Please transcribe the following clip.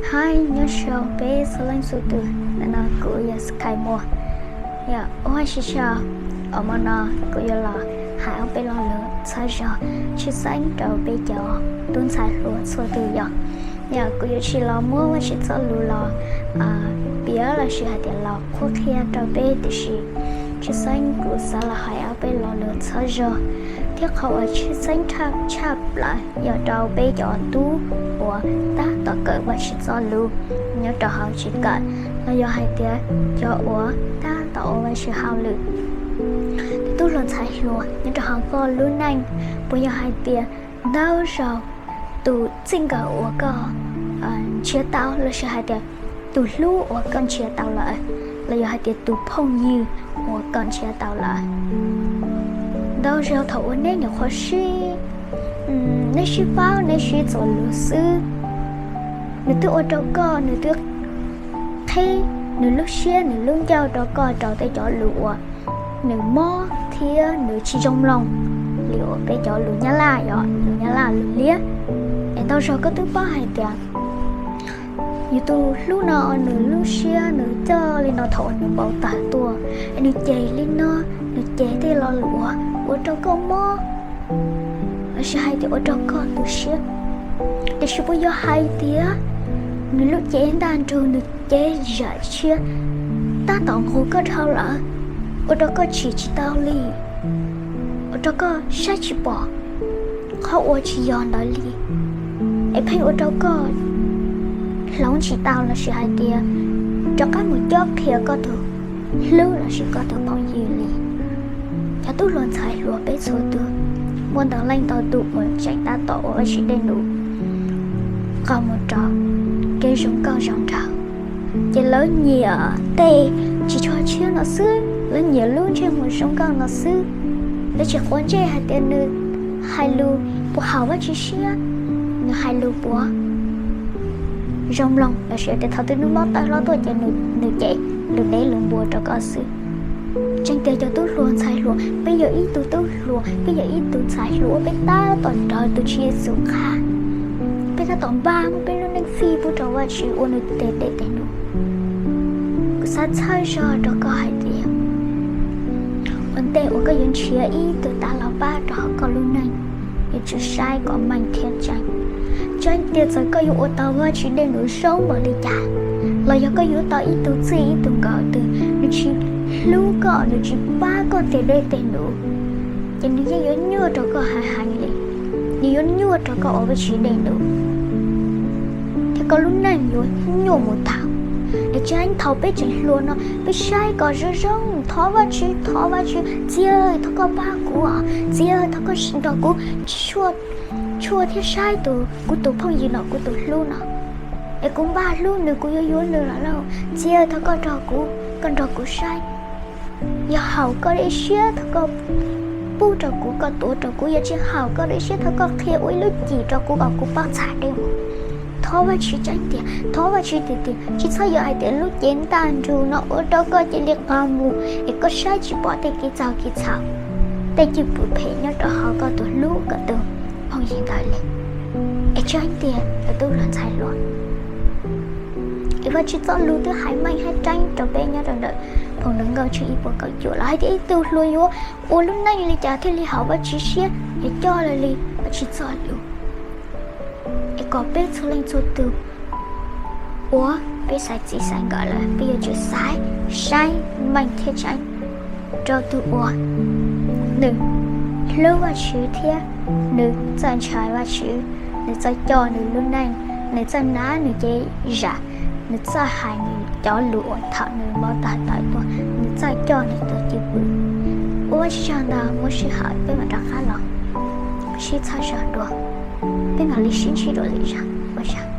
Hi, nyob zoo peb txhua leej txhua tus, ntawm no kuv yog Sky Muas. Yog ua si sau, os mo no kuv yuav los hais ob peb lo lus txhawb zog tshwj xeeb rau peb cov tub ntxhais hluas txhua tus yom. Yog kuv yuav tsis los muab Vajtswv txoj lus los piav lossis hais tias los qhuab qhia rau peb, tiam sis tshwj xeeb kuv xav los hais ob peb lo lus txhawb zog thiab qhov uas tshwj xeeb tshaj plaws yog rau peb cov tub uas tab tom kawm Vajtswv txoj lus nyob rau hauv tsev kawm, los yog hais tias cov uas tab tom ua Vajtswv hauj lwm. Tus tub hluas ntxhais hluas nyob rau hauv koj lub neej, puas yog hais tias ntau zaus tus txij nkawm uas koj nrhiav tau lossis hais tias tus hlub uas koj nrhiav tau lawm, los yog hais tias tus phooj ywg uas koj nrhiav tau lawm, ntau zaus thaum uas neb nyuam qhuav sib, neb sib paub, neb sib txuas lus xwb, nws twb ua rau koj, nws twb qhib nws lub siab nws lub ncauj rau koj rau tej cov lus uas nws mob thiab nws tsis zoo mloog li uas peb cov lus Nyab Laj, yog lus Nyab Laj lus liab. Es ntau zaus koj twb paub hais tias yus tus hlub no nws lub siab nws coj li no thaum uas nws npau taws tuaj, es nws cem li no, nws cem tej lo lus uas ua rau koj mob, lossis hais tias ua rau koj tu siab. Tiam sis puas yog hais tias nws lub cev ntaj nrug, nws cev zam tshiab tab tom nqus koj dhau lawm, ua rau koj tsim tsis tau li, ua rau koj saib tsis pom qhov uas tsis yog ntawd li, es pheej ua rau koj hloov tsis tau lossis hais tias rov qab mus cob qhia koj tus hlub lossis koj tus phooj ywg li. Cov tub hluas ntxhais hluas peb txhua tus, muaj ntau leej ntau tus uas tseem tab tom ua Vajtswv dej num qau mus rau kev zoo nkauj zoo nraug, ces lawv nyiam tej tsis tshua tshiab no xwb, lawv nyiam lub ntsej muag zoo nkauj no xwb. Lawv tsis quav ntsej hais tias nws hais lus puas haum Vajtswv siab, nws hais lus puas zoo mloog, lossis tias thaum twg nws npau taws hlo tuaj ces nws cem lus dev lus npua rau koj xwb. Tseeb tiag cov tub hluas ntxhais hluas, peb yog ib tug tub hluas, peb yog ib tug ntxhais hluas uas peb tab tom raws tus Tswv Yexus qab, peb tab tom npaj muab peb lub neej fij pub rau Vajtswv ua nws tes dej tes num. Kuv xav txhawb zog rau koj hais tias ua ntej uas koj yuav nrhiav ib tug tav los pab rau hauv koj lub neej, yuav tsum saib kom meej thiab tseeb. Tseeb tiag txawm koj yuav ua tau Vajtswv dej num zoo npaum li cas, los yog koj yuav tau ib tug txij ib tug nkawm twg nws tsis hlub koj, nws tsis pab koj tes dej tes num, ces nws yeej yuav nyuaj rau koj heev heev li. Nws yuav nyuaj rau koj ua Vajtswv dej num, thiab koj lub neej yuav nyuaj mus tag. Es tseeb thaum peb tseem hluas no peb saib kom zoo zoo, thov Vajtswv, thov Vajtswv, Txiv, thov koj pab kuv os, Txiv, thov koj nrog kuv tshuaj thiab saib tus, kuv tus phooj ywg no, kuv tus hlub no, es kuv npaj hlub nws, kuv yuav yuav nws lawm lauj. Txiv, thov koj nrog kuv, koj nrog kuv saib. Yog haum koj dej siab thov koj pub rau kuv, koj tuav rau kuv, yog tsis haum koj dej siab thov koj qhia ua ib lub cim rau kuv kom kuv poob txha dej mus. Thov Vajtswv tseeb tiag, thov Vajtswv tiag tiag, tsis txhob yog hais tias lub cev ntaj nrug no ua rau koj cia li qau mus es koj saib tsis pom tej kev txaus kev txhaum, tej cwj pwm phem nyob rau hauv koj tus hlub, koj tus phooj ywg ntawd li. Es tseeb tiag cov tub hluas ntxhais hluas, es Vajtswv txoj lus twb hais meej hais tseeb rau peb nyob rau ntawm Phau Ntawv Nkauj tshooj ib puas kaum cuaj los hais tias ib tug hluas yuav ua lub neej li cas thiaj li haum Vajtswv siab, yuav coj raws li Vajtswv txoj lus. Es kom peb txhua leej txhua tus uas peb xaiv txij xaiv nkawm lawm, peb yuav tsum xaiv saib meej thiab tseeb rau tus uas nws hlub Vajtswv thiab nws txawj ntshai Vajtswv, nws txawj coj nws lub neej, nws txawj hnav nws cev zam, nws txawj hais nws cov lus uas thaum nws npau taws tawm tuaj, nws txawj coj nws tus cwj pwm. Ua tsaug ntau, muaj sij hawm peb mam rov qab los sib txhawb zog dua, peb mam li sib ntsib dua lwm zaus, ua tsaug.